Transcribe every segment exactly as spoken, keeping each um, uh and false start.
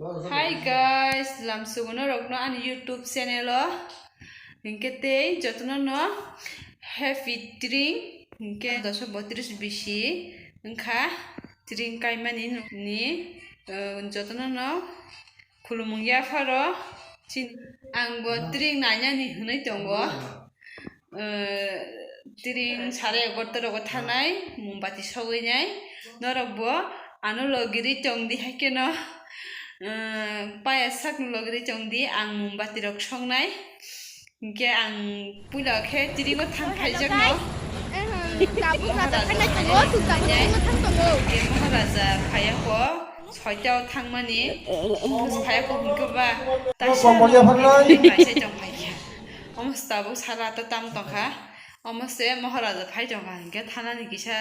Hi guys, lamsuguno rokno ani YouTube channel o hinkhe tei jotono no happy tring hinkhe doso botris bisi wngkha tring kaimani ni, eh, jotono no khulumung yapharo chini ang bo tring nainani hinwi tongo. Eh, tring sare egarota rogo thanai, mombati sogwi nai. Norok bo ano logiri tongdi, hai kheno, eh, paya sakno logiri tongdi, ang mombati rok songnai. Hinkhe ang puila khe tringo thang phaijakno. Tabuk raja phainai tongo, tabuk tringo thang tongo. Hinkhe Maharaja phaiya kho, soita o thangmani, phaiya kho hinkhe ba, taisa tong phaikha. Omo se tabuk sara ta tam tongkha. Omo se Maharaja phai tongkha hinkhe thanani kisa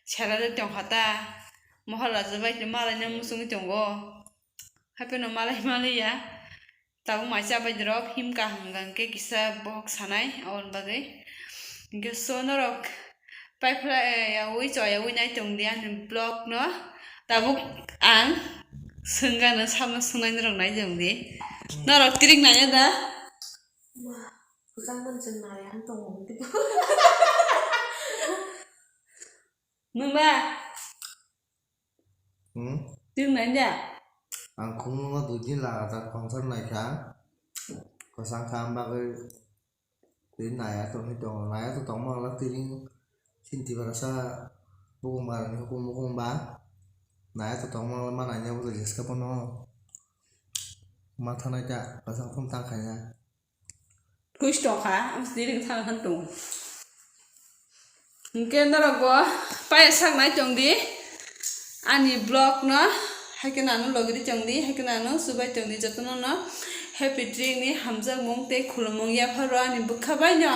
serarwi tongkha ta. Maharaja bai malaina muchungwi tongo. Hapheno malai maliya. Tabuk mai chabai rok him kaham hwnkha hinkhe kisa bohok sanai aboni bagwi. Hinkhe so norok paiphlai yaui choyaui nai tongdi ani vlog no. Tabuk ang swngano samno swngnai norok nai tongdi. Norok tring naiya da? Ma, kwchangmani chwng nai ang tongo. Nwng ba? Hmm? Tring nai da? Ang khumulwngo dui din lagatar concert naikha. Kwchang kha, ang bagwi twi naiya tongwi tongo. Naiya to tongma wngla twi chini tiprasa bukung barani hukumu bukung ba. Naiya to tongma wngla ma naina bo jeska bono. Ma thanai ta kwchang phone tang khaina. Thuis tongkha, ang sini ring thang han tongo. Hinkhe norok bo paya sak nai tongdi ani vlog no, hai kheno ano logiri tongdi, hai kheno ano chubai tongdi, jotono no happy tring ni hamjakmung tei khulumung yapharo ani bwkha bai no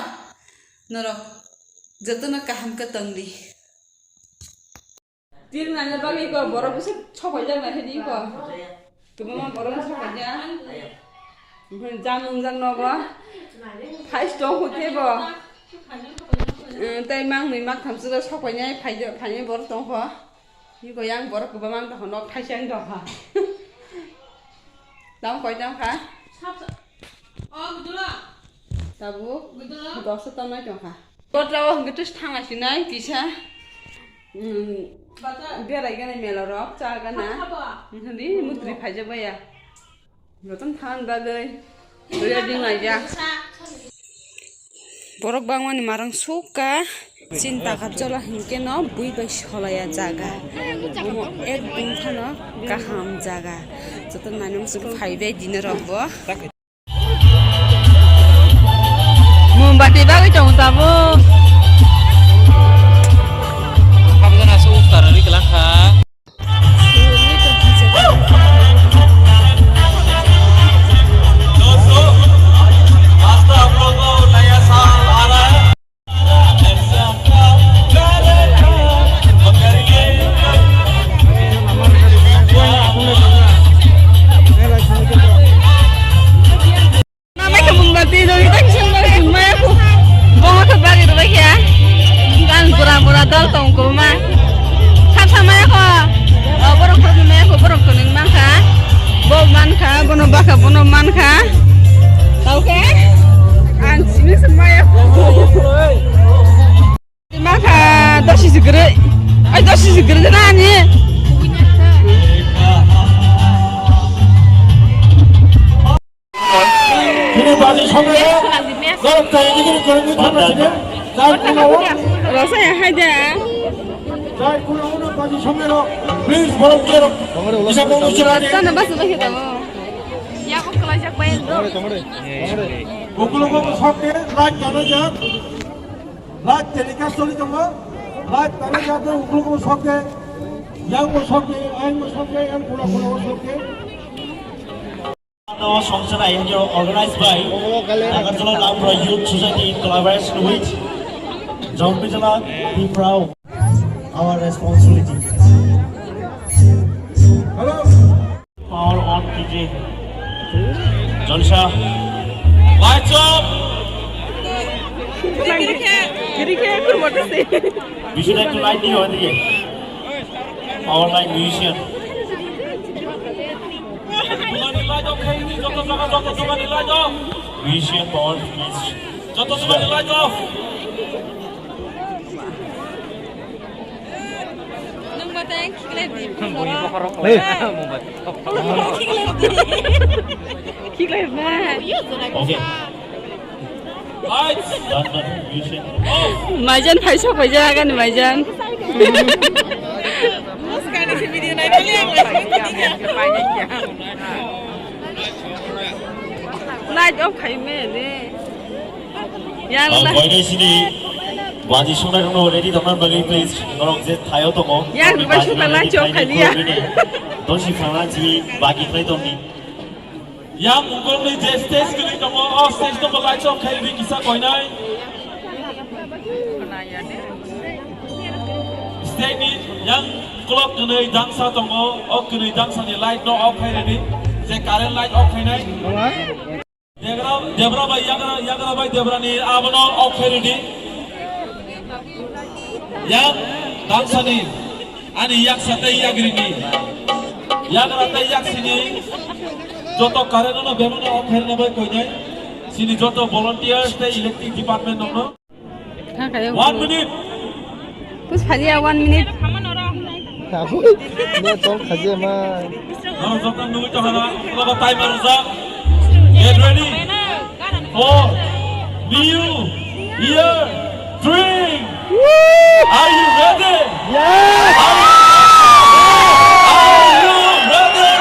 norok jotono kaham khe tongdi. Tir nana bagwi iko borok bwswk sok paijak nai khe di iko. Kwbangma borok sok paijak. Omphrang jang wngjak nogo. Thais tong kho khe bo. Tei mangni mak thamswk sok painai phainai borok tong kho. Iko yang borok kwbangma wng tong kho, nok thaisa wng tong kho. Tamo koi tamo kha? Tabuk dosa tongnai tong kha. Kotra o hwnkhe twi thangla sinai kisa. Berai gana mela rok cha gana. Hwnkhe di mutri phaijak baya. Jotono than bagwi ready laijak. Borok bangmani marang sukha. Chinta kha chola hinkhe no bui bai solaya jaga. Omo ekdum phano kaham jaga. Jotono naina muchungwi phaibai dina rok bo. Mombati bagwi tongo tabuk. Habjana aswk tar rwgwi kwlangkha. Namai khe mung bati doi tak sing bai sing maya khu. Bongo khe bagi rwbai khe. Gan pura pura dal tong ko ma. Sap sap maya kho. O borok khorok maya kho, borok to ning man kha. Bo man kha, bono baka bono man kha. Tau khe. Ang sini sing maya khu. Makha dosi sigiri. Ai dosi sigiri na ni. Kini baji somrero, norok tai ini kini kini kini thangna sini. Jai kuno. Rasa ya hai da. Jai kuno uno baji somrero. Please volunteer. Bisa mau bicara ni. Sana bas bas kita mau. Ya kok kelajak bayar tu. Ukulogo sokte, like jana jak. Live telecast choli tongo. Live telecast o uklogo sokte, yang bo sokte, ayang bo sokte, yang kula kula bo sokte. Songchana N G O organized by Agartala Lamra Youth Society in collaboration with Jampijala Tipra. Our responsibility. Hello. Power on D J. Jalsa. Lights up. We should have to light the audience. Power line musician. Joto jogani light off. Vision power please. Joto jogani light off. Nung batang khiklai di. Hey. Khiklai di. Khiklai di. Okay. Lights. Maijan phaisa phaisa agani maijan. Light off khai me de. Yang la. Koinai sini baji sunai rungno ready tongna bagwi please. Norok je thayo tongo. Yang ba suna light off khai liya. Dosi phana jibi bagi khlai tongni. Yang mungkol ni je stage kini tongo, o stage tongo light off khai di kisa koinai. Stage ni yang clock kini dangsa tongo, o kini dangsa ni light no off khai di. Je current light off khai nai. Debra, Debra bai Yagra, Yagra bai Debra ni abono off khai di. Yang dangsa ni ani yaksa tei yagri ni. Yagra tei yaksi ni. Joto current no bemano off khai na bai koinai. Sini joto volunteers tei electric department no. One minute. Pus phaliya one minute. Tabuk ne tong khaje ma. Norok joto nugwi tongkha na, ulo ba timer rijak. Get ready. For new year, drink. Are you ready? Yes. Are you, are you ready?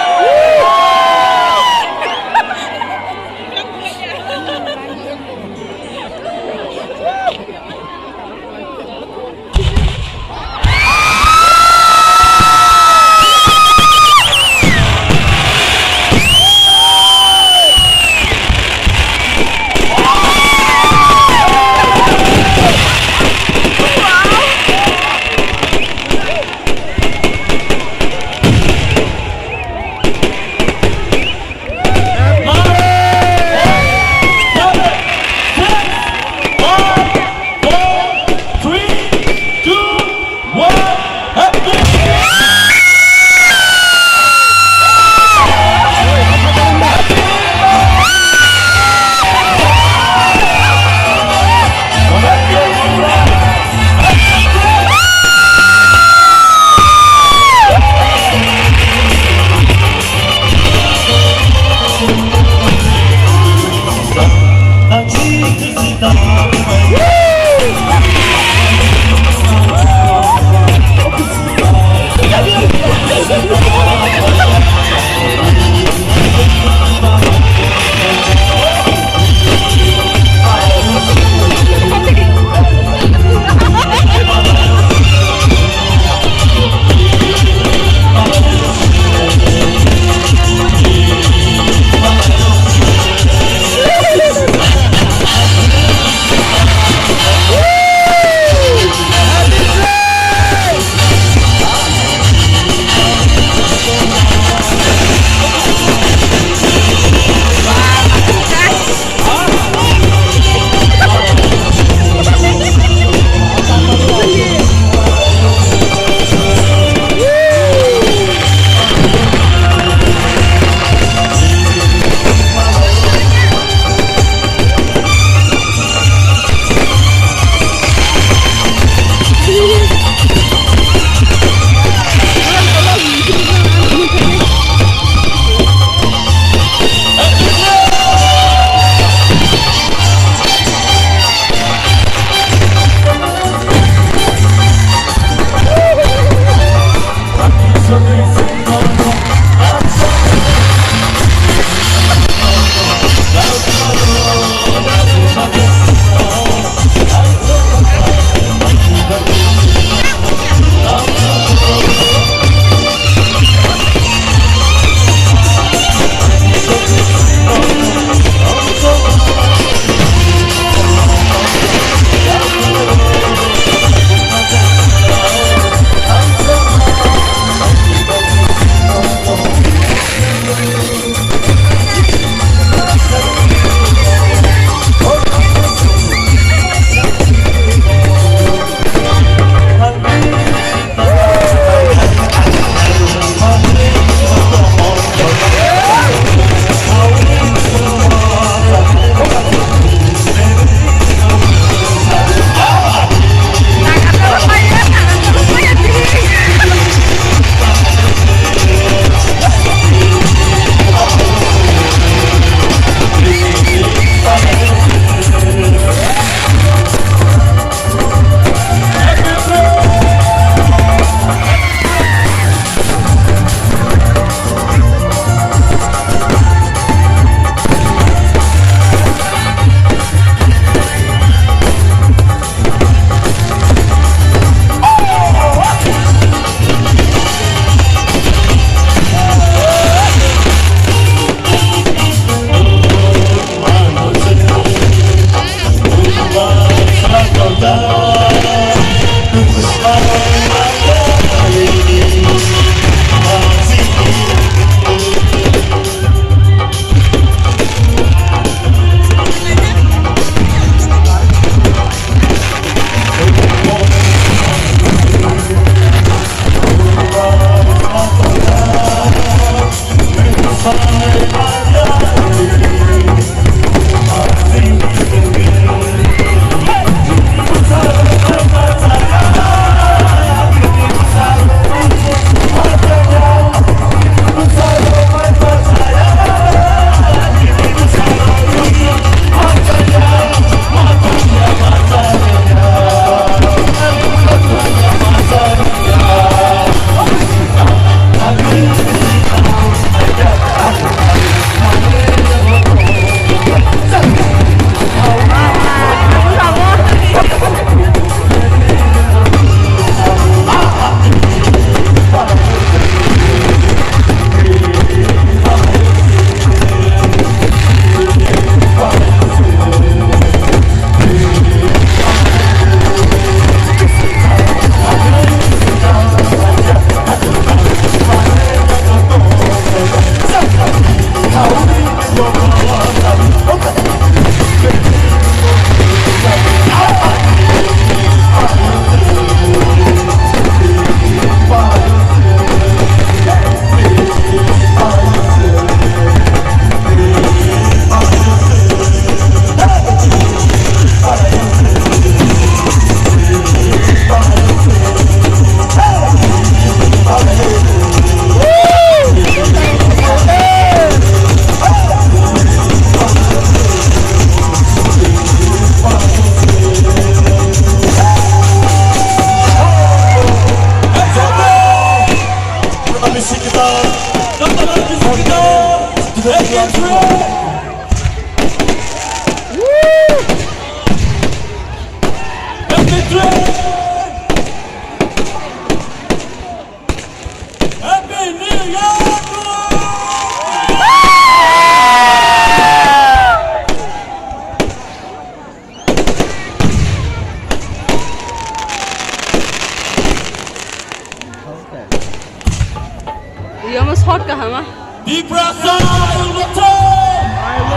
Yama shot kahama. Tiprasa, ayung lokthai!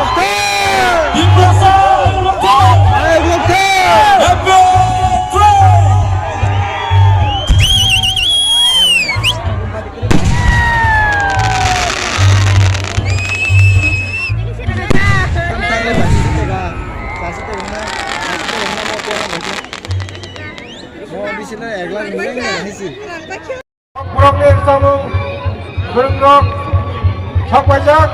Tiprasa, ayung lokthai! Happy Trade! Borokni rwchapmung bwrwngrok sok paijak.